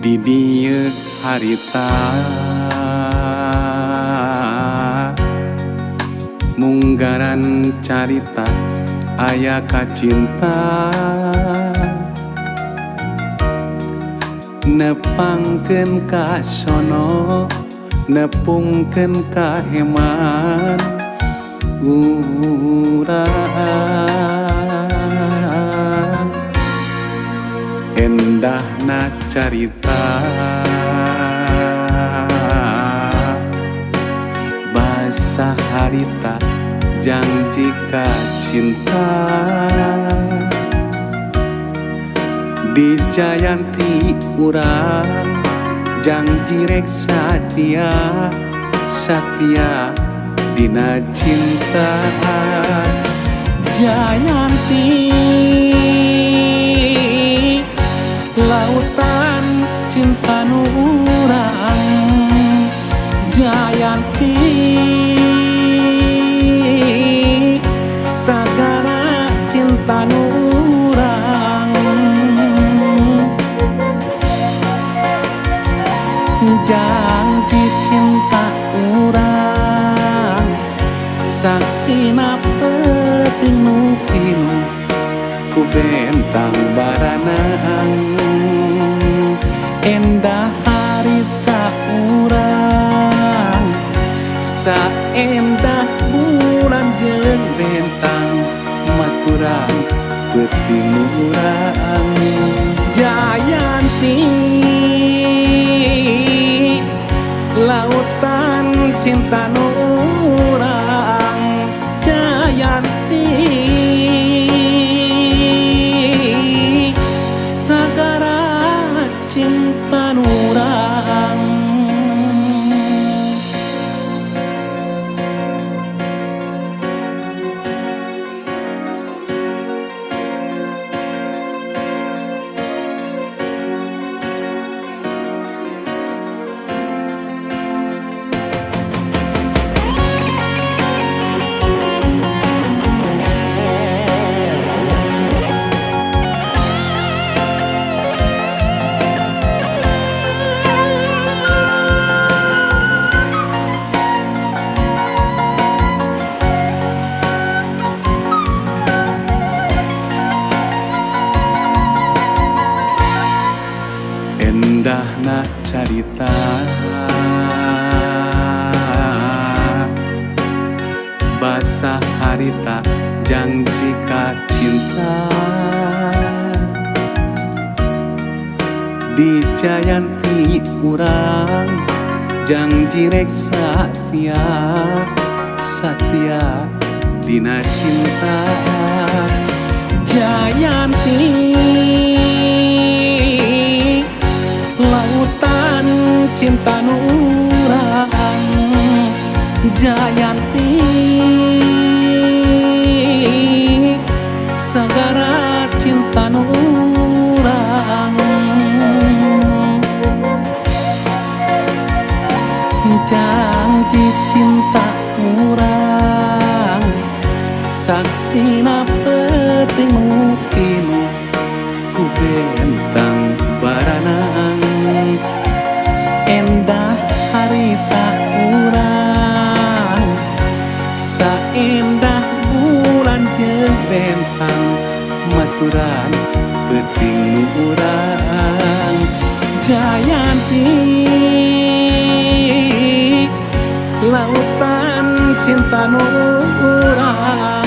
Di dieu harita munggaran carita aya kacinta nepangkeun ka sono nepungkeun ka heman urang endahna carita basa harita janji ka cinta di Jayanti urang janji rek satia satia dina cinta Jayanti lautan cinta nu urang Jayanti sagara cinta nu urang janji cinta urang saksina peuting nu pinuh ku bentang baranang endah harita urang saendah bulan jeung bentang maturan peuting nu urang Jayanti lautan cinta nu urang Jayanti sagara cinta nu urang. Endahna carita basa harita janji ka cinta di Jayanti urang janji rek satia satia dina cinta Jayanti lautan cinta nu urang Jayanti sagara cinta nu urang janji cinta urang saksina peuting nu pinuh ku bentang baranang endah harita urang saendah bulan jeung bentang maturan peuting nu urang Jayanti lautan cinta nu urang.